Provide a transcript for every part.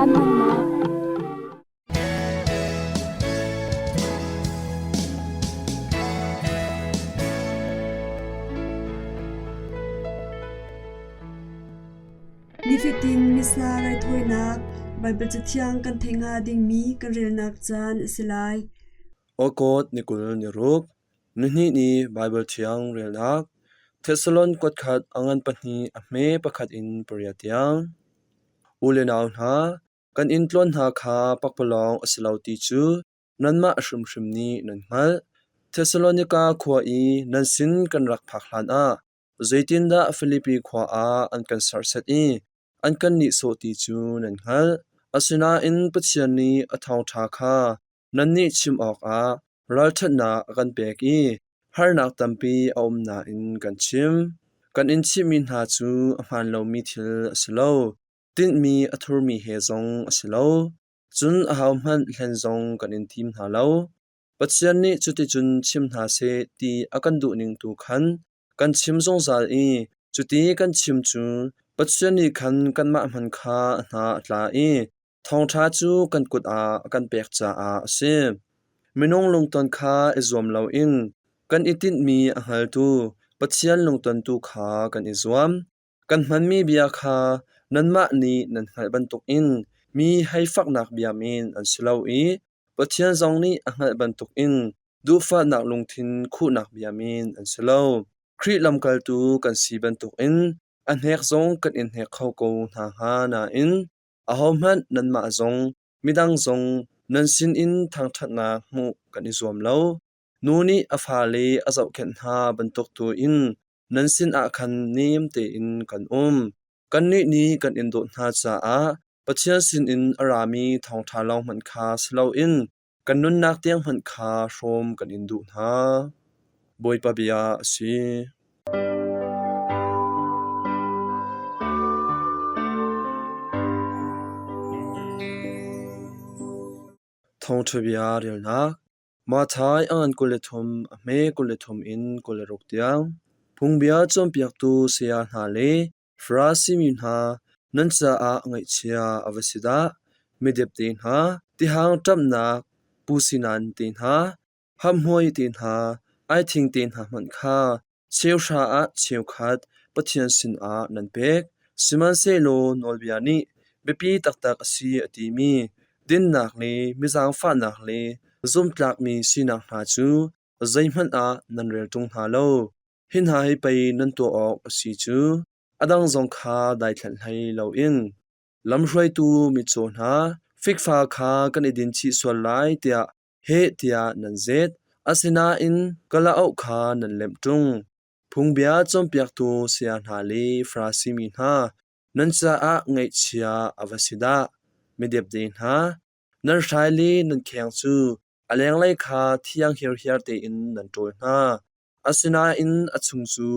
Caan hmannak. Nifatin Missa raithawinak Baibal Cathiang kan theih hnga dingmi kan relnak caan a si lai. Awkawt ni 26, nihnih ni Baibal Thiang relnak Thessalon kuatkhat a ngan pahnih a hme pakhat in pariat tiang. U le nau hna, kan inn tlawn hna kha pakpalawng a si lo ti cu nanmah hrimhrim nih nan hngalh. Thessalonika khua i nan sin kan rak phak hlanah zeitindah Filipi khua ah an kan serhsat i an kan nihsawh ti cu nan hngalh. Asinain Pathian nih a thawngṭha kha nannih chim awkah ralṭhatnak a kan pek i harnak tampi a um nain kan chim. Kan in chimhmi hna cu a hmaan lomi thil a si lo, tinhmi a thurmi he zong a si lo, cun ahohmanh hlen zong kan in tim hna lo. Pathian nih cuticun chim hna seh ti a kan duhning tu khan kan chim zungzal i cuti kan chim cu Pathian nih khan kanmah hmanh kha a hna a tla i Thawngṭha cu kan kut ah a kan pek caah a si. Minung lungton kha i zuam loin kan i tinhmi a hngaltu Pathian lungton tu kha kan i zuam. Kan hmanmi bia kha nanmah nih nan hngalh bantukin mi hei faknak bia men an si lo i Pathian zong nih a hngalh bantukin duhfahnak lungthin khuhnak bia men an si lo. Khrih lamkaltu kan si bantukin a hnek zong kan in hnek kho ko hna hnga nain Ahohmanh nanmah zong, midang zong nan sinin thangṭhatnak hmuh kan i zuam lo. Nu nih a fale a zohkhenh hna bantuk tu in nan sinah khan nem tein kan um. Kannih nih kan in dawt hna caah Pathian sinin a rami thawngṭha lawng hmanh kha si loin kan nunnak tiang hmanh kha hrawm kan in duh hna. Bawipa bia a si. Thawngṭha bia relnak Matthai a ngan 23 a hme 23 in 26 tiang Phungbia cawnpiaktu saya hna le Farasi mi hna, nan caah ngaihchia a va si dah! Midepde hna, tihang ṭamhnak pusinan te hna, hamhmui te hna, aithing te hna hmanh kha cheuhra ah cheukhat Pathian sinah nan pek. Sihmanhsehlaw nawlbia nih biapi taktak a si a timi dinnak le mizaangfahnak le zumhtlakmi sinak hna cu zeihmanh ah nan rel ṭung hna lo. Hi hna hi pei nan tuah awk a si cu, a dang zong kha daithlanh hlei loin. Lamhruaitu mitcaw hna, fikfa kha kan i din chih sual lai tiah heh tiah nan zet, asinain kalauk kha nan lemh ṭung. Phungbia cawnpiaktu saya hna le Farasi mi hna, nan caah ngaihchia a va si dah! Midepde hna, nan hrai le nan kheng cu a lenglei kha thiang hirhiar tein nan ṭawl hna. Asinain a chung cu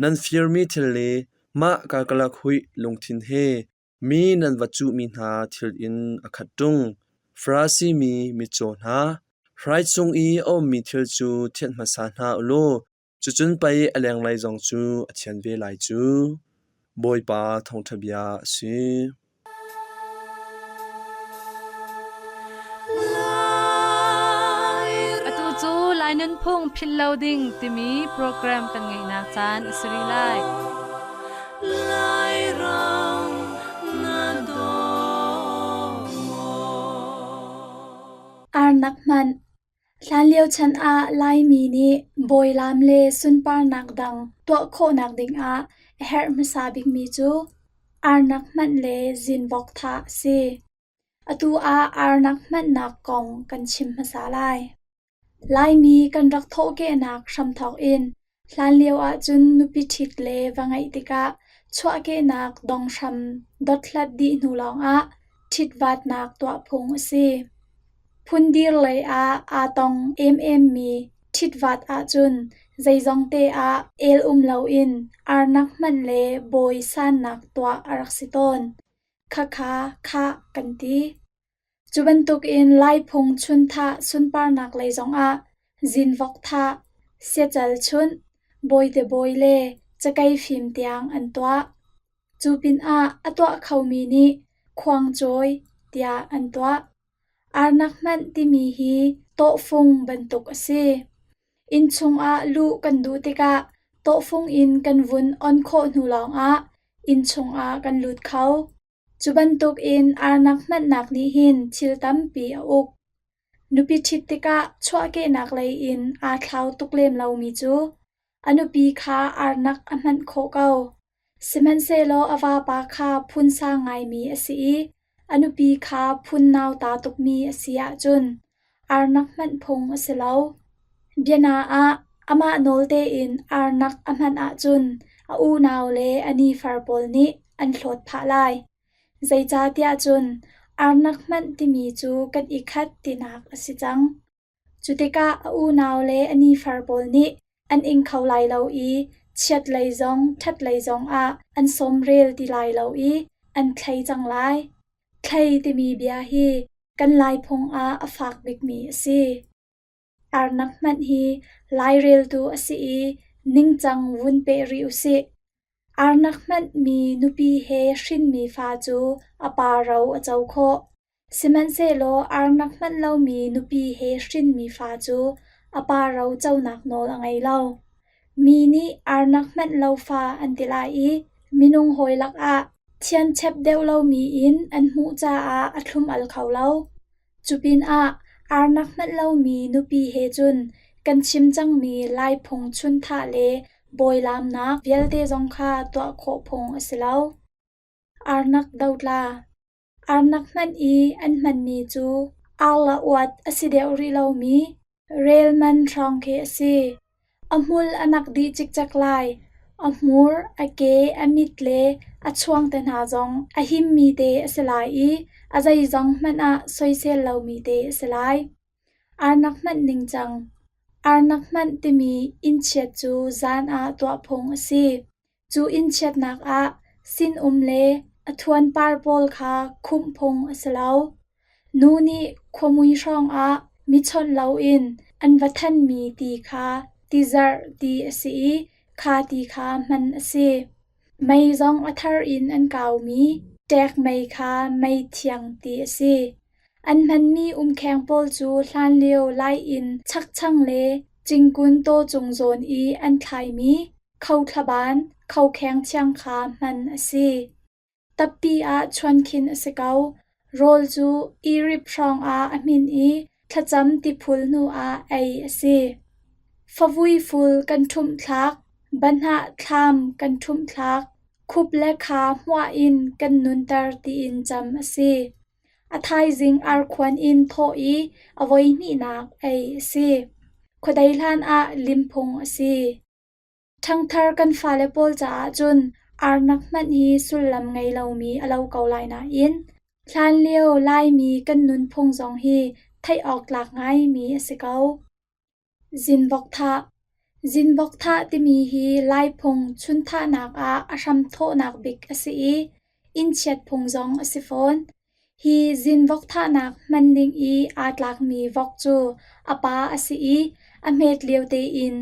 nan firmi thil le mah karkalak huih lungthin he mi nan va cuhmi hna thil in a khat ṭung. Farasi mi mitcaw hna, hrai chung i a ummi thil cu thianh hmasa hna u law cucun pei a lenglei zong cu a thian ve lai cu. Bawipa thawngṭha bia a si. Atu cu Lai Nunphung Philh Lo Ding timi program kan ngeihnak caan a si rih lai. Arnak hmanh Hlanlio chan ah Laimi nih bawilaam le sunparnak dang tuah khawhnak dingah a herh hmasa bikmi cu arnak hmanh le zinvok thah a si. Atu ah arnak hmanhnak kong kan chim hmasa lai. Laimi kan rak thawhkehnak hramthawk in hlanlio ahcun nupi ṭhit le va ngeih tikah chuahkehnak donghram dothlat dih hnu lawngah ṭhitvatnak tuah phung a si. Phundir lei ah aa tong ememmi ṭhitvat ahcun zeizongte ah el um loin arnak hmanh le bawi sannak tuah a rak si tawn. Khakha khah kan ti. Cu bantukin Laiphung chunthah sunparnak lei zongah zinvok thah, siacal chunh, bawite bawi le cakei fim tiang an tuah. Cu pinah a tuah khomi nih khuangcawi, tiah an tuah. Arnak hmanh timi hi tawhfung bantuk a si. Inn chungah luh kan duh tikah tawhfung in kan vun on khawh hnu lawngah inn chungah kan lut kho. Cu bantukin arnak hmannak nih hin thil tampi a uk. Nupi ṭhit tikah chuahkehnak lei in aa thlau tuk lem lomi cu a nupi kha arnak a hmanh khawh ko. Sihmanhsehlaw a vapa kha phun sang ngaimi a si i a nupi kha phun nauta tukmi a si ahcun arnak hmanh phung a si lo. Biana ah amah nawl tein arnak a hman ahcun a unau le a nifar pawl nih an hlawt phah lai. Zeicahtiah cun arnak hmanh timi cu kan i khat tinak a si cang. Cu tikah a unau le a nifar pawl nih an ing kho lai lo i chiatlei zong ṭhatlei zongah an sawmrel ti lai lo i an thlei cang lai. Thlei timi bia hi kan Laiphung ah a fak bikmi a si. Arnak hmanh hi laireltu a si i ningcang vun peh rih usih. Arnak hmanh mi nupi he hrinmi fa cu a pa ro a co khawh. Sihmanhsehlaw arnak hmanh lomi nupi he hrinmi fa cu a pa ro conak nawl a ngei lo. Mi nih arnak hmanh lo fa an ti lai i minung hawi lakah thianchep deuh lomi in an hmuh caah a thlum-al kho lo. Cupinah arnak hmanh lomi nupi he cun kan chim cangmi Laiphung chunthah le bawilaamnak vialte zong kha tuah khawh phung a si lo. Arnak dotla Arnak hmanh i an hmanmi cu arla uat a si deuh rih lomi relman hrawng khi a si. A hmul a nak dih cikcek lai. A hmur, a ke, a mit le a chuang te hna zong a himmi te a si lai i a zeizong hmanh ah soisel lomi te a si lai. Arnak hmanh ningcang Arnak hmanh timi innchiat cu zan ah tuah phung a si. Cu innchiatnak ah sinum le a thuanpar pawl kha khumh phung a si lo. Nu nih khuamui hrawngah mi chawnh loin an va thanmi ti kha tizarh ti a si i kha ti kha hman a si. Mei zong a thar in an kaumi ṭek mei kha mei thiang ti a si. An hmanmi umkheng pawl cu hlanlio Lai inn chakchang le cingkun tawcung zawn i an thlaimi khothlaban, khokheng thiang kha hman a si. Tappi ah chuankhin a si ko. Rawl cu irip hrawngah a hmin i thlacam tiphul hnuah ei a si. Favui ful kan ṭhumh thlak, bahnah thlam kan ṭhumh thlak, khup le kha hmuah in kan nunter tiin cam a si. A thaizing arkhuan in thawh i a voihnihnak ei a si. Khuadei hlan ah limphung a si. Ṭhangthar kan fale pawl caah cun arnak hmanh hi sullam ngei lomi a lo ko lai nain hlanlio Laimi kan nunphung zong hi theih awk tlak ngaimi a si ko. Zinvok thah Zinvok thah timi hi Laiphung chunthahnak ah a hramthawhnak bik a si i innchiat phung zong a si fawn. Hi zinvok thahnak hman ding i aa tlakmi vok cu a pa a si i a hmet lio tein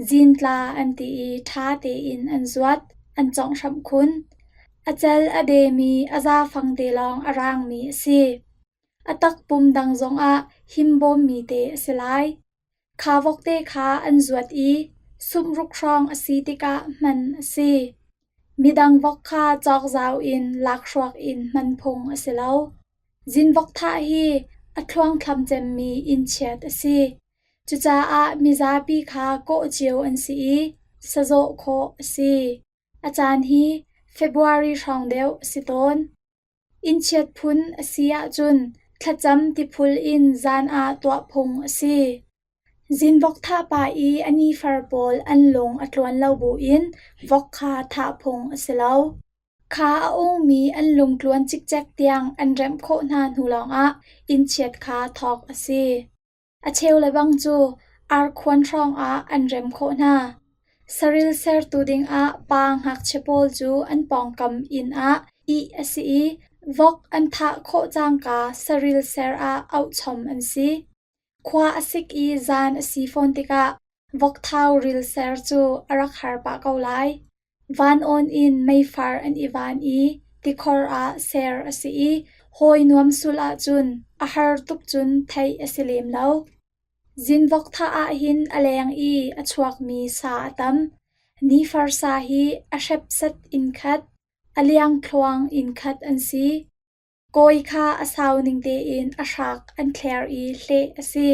zintla an ti i ṭha tein an zuat, an conghhramh khun. A cel a demi a zaafang te lawng a raangmi a si. A takpum dang zongah himbawmmi te a si lai. Kha vokte kha an zuat i sumruk hrawng a si tikah hman a si. Midang vok kha cawkzau in lakhruak in hman phung a si lo. Zinvok thah hi a thluangthlam cemmi innchiat a si. Cucaah mizapi kha kawh cio an si i sazawh khawh a si. A caan hi February hrawng deuh a si tawn. Innchiat phun a si ahcun thlacam tiphul in zan ah tuah phung a si. Zinvok thah pah i a nifar pawl an lung a tluan lo buin vok kha thah phung a si lo. Kha a ungmi an lungtluan cikcek tiang an remh khawh hna hnu lawngah innchiat kha thawk a si. A cheu le bang cu arkhuan hrawngah an rem khawh hna. Saril sertu dingah pa ngakchia pawl cu an pawngkam inn ah ih a si i vok an thah khawh cangka saril ser ah auhchom an si. Khua a sik i zan a si fawn tikah vokthau ril ser cu a rak har pah ko lai. Van awn in meifar an i van i tikhor ah ser a si i Hawi nuam sul ahcun a har tuk cun theih a si lem lo. Zinvok thah ahhin a leng i a chuakmi sa a tam. Nifar sa hi a hrepsat inn khat, a liangthluang inn khat an si. Kawi kha a sau ning tein a hrak an thler i hleh a si.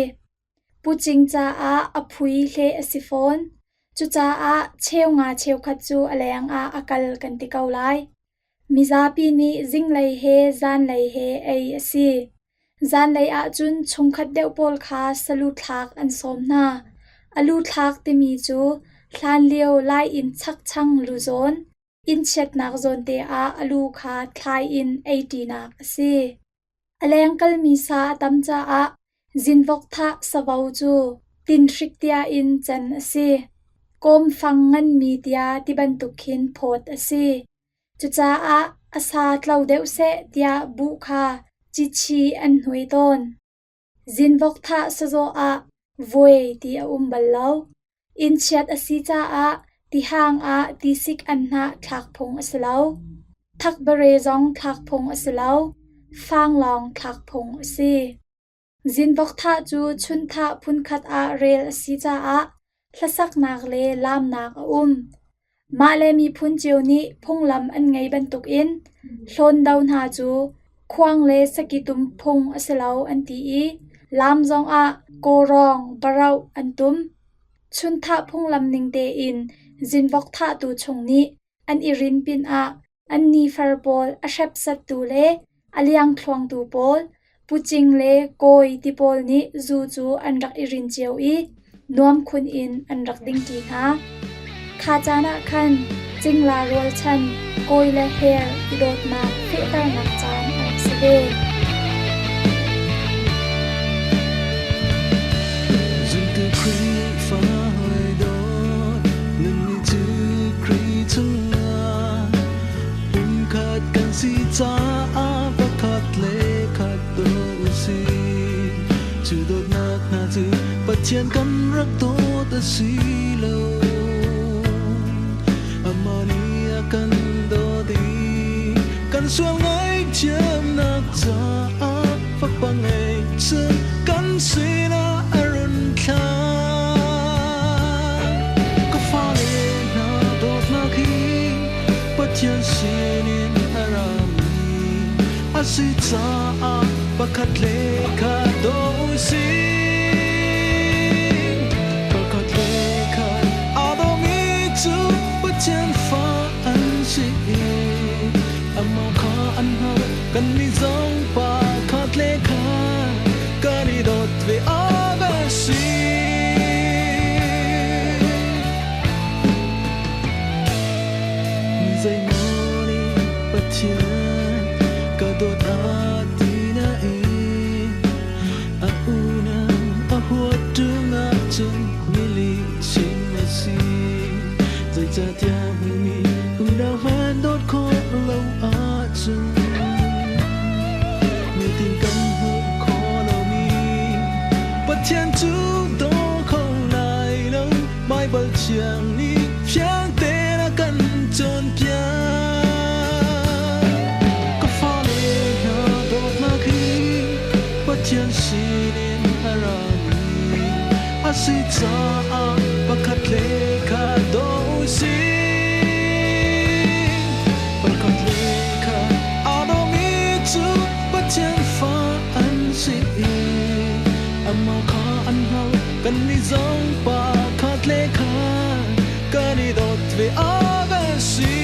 Pucing caah a phui hleh a si fawn. Cucaah cheunga cheukhat cu a leng ah a kal kan ti ko lai. Mizapi nih zinglei he zanlei he ei a si. Zanlei ahcun chungkhat deuh pawl kha salu thlak an sawm hna. A lu thlak timi cu hlanlio Lai inn chakchang lu zawn, inn chiatnak zawnte ah a lu kha thlai in ei ṭinak a si. A leng kalmi sa a tam caah zinvok thah savo cu tinhrik tia in can a si. Kawmfang nganmi tia ti bantuk khin phawt a si. Cucaah a sa tlo deuh seh tiah buh kha cichi an hnuai tawn. Zinvok thah sazawh ah vuai ti a um bal lo. Inn chiat a si caah tihang ah tisik anhnah thlak phung a si lo. Thakbare zong thlak phung a si lo. Fang lawng thlak phung a si. Zinvok thah cu chunthah phunkhat ah rel a si caah hlasaknak le laamnak a um. Mah le miphun cio nih phunglam an ngei bantukin hlawndo hna cu khuang le saki tum phung a si lo an ti i laam zongah kawrawng baroh an tum. Chunthah phunglam ning tein zinvok thahtu chung nih an i rin pinah an nifar pawl a hrepsattu le a liangthluangtu pawl, pucing le kawi ti pawl nih zu cu an rak i rin cio i nuam khun in an rak dingṭi hna. Kha caan ah khan cingla rualchan kawi le her i dawtnak fehternak caan a rak si ve. Zumtu Khrihfa hawi nannih cu Khrih chungah pumkhat kan si caah pakhat le khat daw u sih. Cu dawtnak hna cu Pathian kan rak dawt a si lo. Amah nih a kan dawt i kan sual ngaihthiamnak caah fapa ngeihchun kan sinah a run thlah. Ka fale hna dawtnak hi Pathian sinin a rami a si caah pakhat le khat daw u sih. Pakhat le khat aa dawmi cu Pathian fa an si i amah kha an hngalh. Kannih zong pakhat le khat kan i dawt ve awk a si. Mi zeimaw nih Pathian ka dawt a ti nain a unau a huat ṭung ahcun mi lihchim a si. Zeicahtiah hmuhmi unau hmanh dawt khawh lo ahcun nitin kan hmuh khawh lomi Pathian cu daw kho lai lo. Baibal thiang nih fiang tein a kan cawnpiak. Ka fale hna dawtnak hi Pathian sinin a rami a si caah pakhat le khat daw u sih. Pakhat le khat aa dawmi cu Pathian fa an si i amah kha an hngalh. Kannih zong pakhat le khat kan i dawt ve awk a si.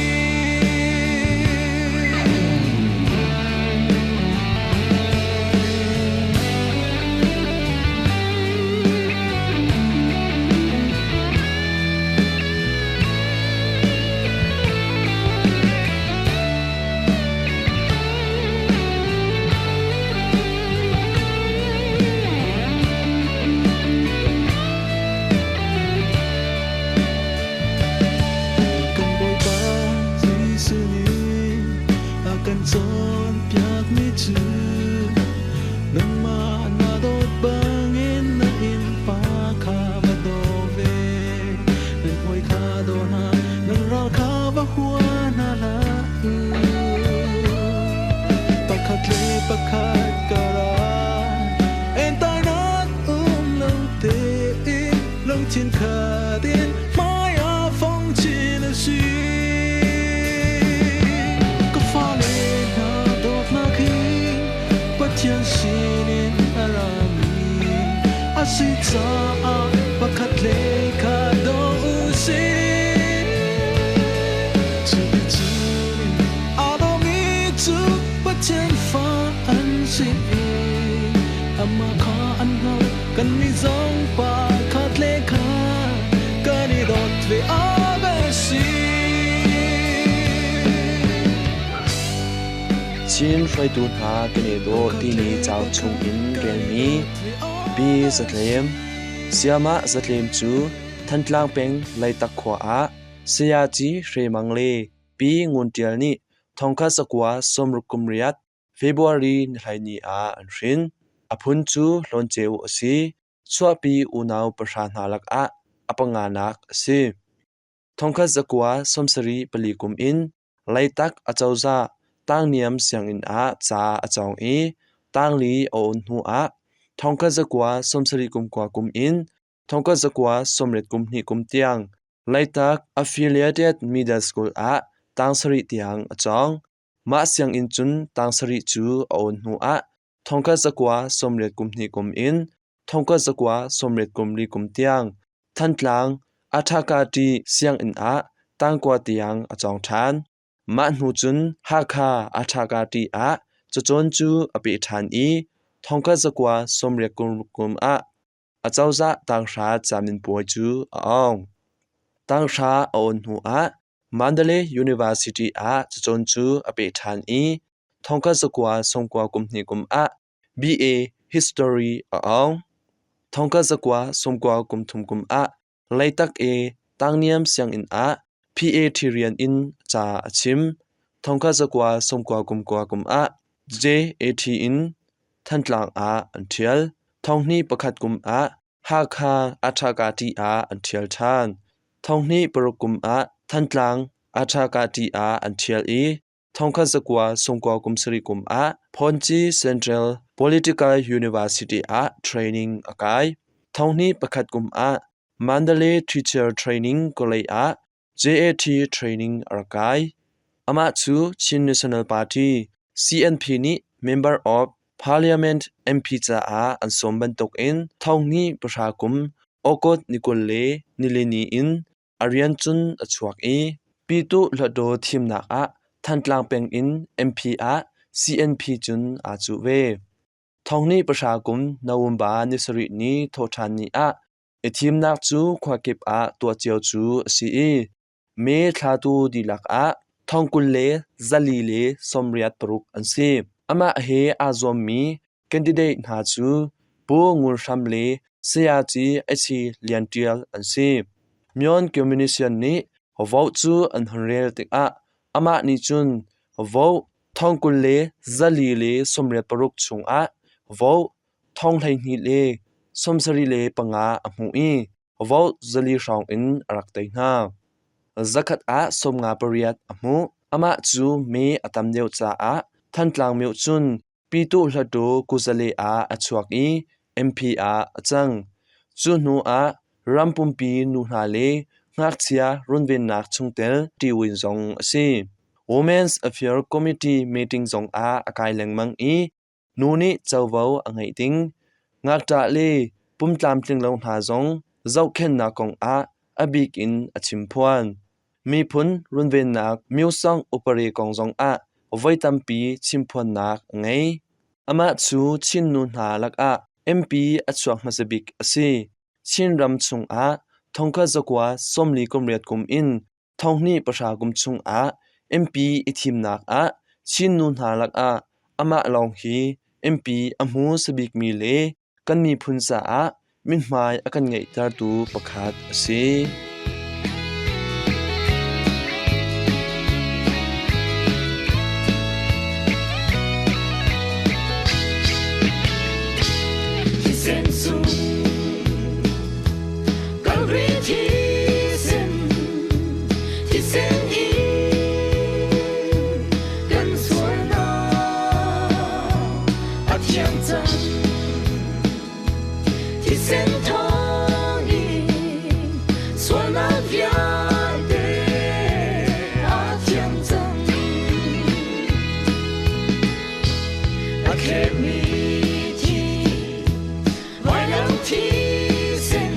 Kan Bawipa Jesuh nih a kan cawnpiakmi cu nangmah na dawt bangin na innpa kha va daw ve. Nan hawi kha daw hna, nan ral kha va hua hna hlah u. Pakhat le pakhat Lungthin khat in hmai ah fong chin a si. Ka fale hna dawtnak hi Pathian sinin a rami a si caah pakhat le khat daw u sih. Cuticun aa dawmi cu Pathian fa an si i amah kha an hngalh. Kannih zong pakhat le khat kan i dawt ve awk a si. Chin hruaitu hna kan i dawh timi cauk chungin relmi B. Zatlem Siamah Zatlem cu Thantlang peng Leitak khua ah Sayaci Hre Mang le Pi Ngun Ṭial nih thongkhat zakua sawmruk kum riat February ni hleihnih ah an hrin. A phun cu Hlawnceu a si. Chuahpi unau pahra hna lakah a panganak a si. Thongkhat zakua 74 kum in Leitak acozah Tangniam sianginn ah ca a cawng i tangli a awn hnu ah thongkhat zakua 79 kum in thongkhat zakua 82 kum tiang Leitak Affiliated Middle School ah tang sarih tiang a cawng. Mah sianginn cun tang sarih cu a awn hnu ah thongkhat zakua 82 kum in thongkhat zakua 84 kum tiang Thantlang Athakati sianginn ah tangkua tiang a cawng ṭhan. Mah hnu cun Hakha Athakati ah cacawn cu a peh ṭhan i thongkhat zakua 86 kum ah acozah tanghra caminpuai cu a awng. Tanghra a awn hnu ah Mandalay University ah cacawn cu a peh ṭhan i thongkhat zakua sawmkua kum hnih kum ah BA History a awng. Thongkhat zakua sawmkua kum thum kum ah Leitak i Tangniam sianginn ah PAT rian in ca a chim. Thongkhat zakua sawmkua kum kua kum ah JAT in Thantlang ah an ṭhial. Thonghnih pakhat kum ah Hakha Aṭhakati ah an ṭhial ṭhan. Thonghnih paruk kum ah Thantlang Aṭhakati ah an ṭhial i thongkhat zakua sungkua kum sarih kum ah Phonci Central Political University ah training a kai. Thonghnih pakhat kum ah Mandalay Teacher Training College ah JAT training a rak kai. Amah cu Chin National Party CNP nih Member of Parliament MP caah an sawm bantukin thonghnih pahra kum August ni 20 le nilini in a rian cun a chuak i Pyituh Hluttaw thimnak ah Thantlang peng in MP ah CNP cun aa cuh ve. Thonghnih pahra kum November ni sarih ni thawhṭhan ni ah i thimnak cu khuakip ah tuah cio cu a si i mee thlatu dihlak ah thong 20 le 400 le 86 an si. Amah he aa zuammi candidate hna cu Pu Ngun Hram le Sayaci H. Lian Ṭial an si. Myon Communication nih vote cu an hun rel tikah amah nih cun vote thong 20 le 400 le 86 chungah vote thong 12 le 75 a hmuh i vote 400 hrawng in a rak tei hna. Zakhat ah 58 a hmuh. Amah cu mee a tam deuh caah Thantlang myo cun Pyituh Hluttaw kuzale ah a chuak i MP ah a cang. Cu hnu ah ram pumpi nu hna le ngakchia runvennak chungtel ṭiwin zong a si. Women's Affairs Committee meeting zong ah a kai lengmang i nu nih covo a ngeih ding, ngakṭah le pumtlamtling lo hna zong zohkhenhnak kong ah a bik in a chimphuan. Miphun runvennak Myosong upari kong zongah voi tampi chimphuannak a ngei. Amah cu Chin nu hna lakah MP a chuak hmasa bik a si. Chinram chungah thongkhat zakua 48 kum in thonghnih pahra kum chungah MP i thimnak ah Chin nu hna lakah amah lawng hi MP a hmu sabikmi le kan miphun caah mithmai a kan ngeihtertu pakhat a si. Thisen sung Kalri thisen thisen in kan sualnak a thiang cang thisen thawngin. Thletmi thi, vailam thisen,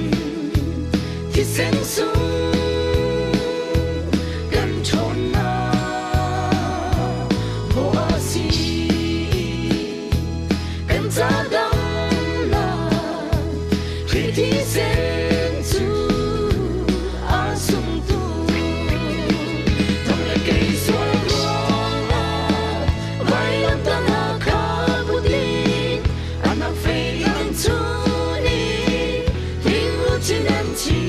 thisen sung kan ṭhawnnak maw a si. Kan ca damnak Khrih thisen cu a sungtu. Nang le kei sual ruangah vailamtahnak kha put in anak fei an chun i hling an thi.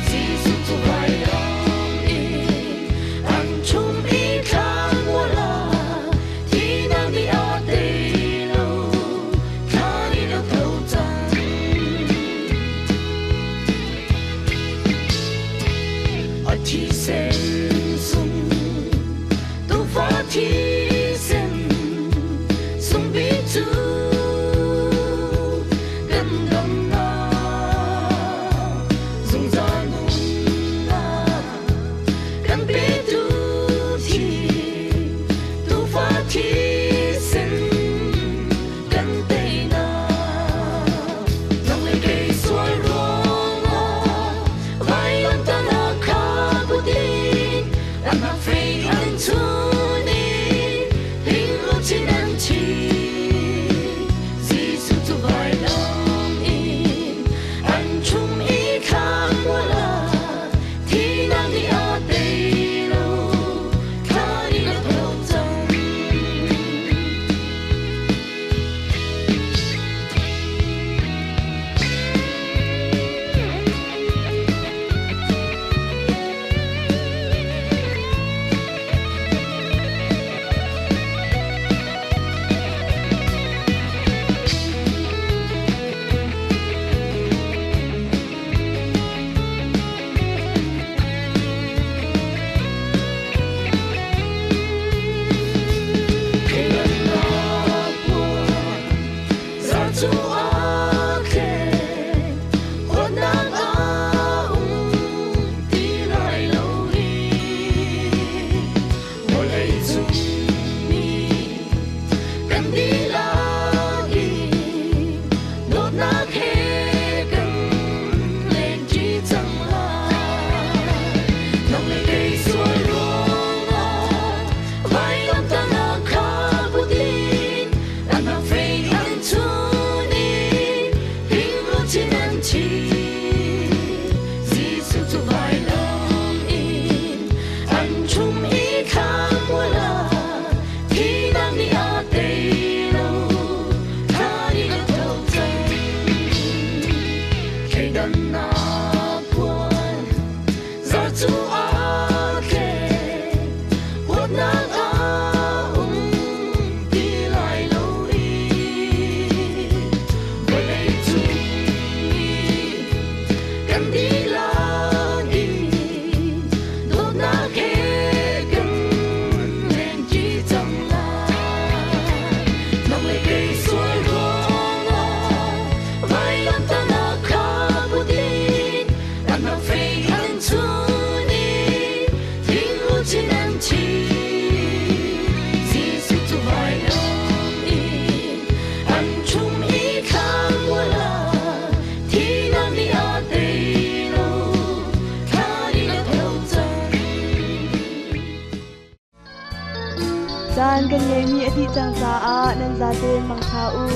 Jesuh cu vailam in an chum i thlanmual ah thihnak nih a tei lo, thlan in a tho cang. A thisen sung, tuufa thisen sung bik cu kan damnak, zungzal nunnak kan petu thi, tuufa thisen kan teinak. Nang le kei sual ruangah vailamtahnak kha put in annak fei an chun i hling an thi. Jesuh cu vailam in an chum i thlanmual ah thihnak nih a tei lo, thlan in a tho cang. Thleidannak puan zar cu aa thleng, huatnak a um ti lai lo i vawlei cung mi kan dihlak in dawtnak he kan lenṭi cang lai. Nang le kei sual ruangah vailamtahnak kha put in annak fei an chun i hling an thi. Jesuh cu vailam in an chum i thlanmual ah thihnak nih a tei lo, thlan in a tho cang. Thleidannak puan zar cu aa thleng, huatnak a um ti lai lo i vawlei cung mi kan dihlak in dawtnak he kan lenṭi cang lai. Nang le kei sual ruangah vailamtahnak kha put in annak fei an chun i hling an thi. Jesuh cu vailam in an chum i thlanmual ah thihnak nih a tei lo, thlan in a tho cang. Caan kan ngeihmi a dih cang caah nan zaten mangṭha u.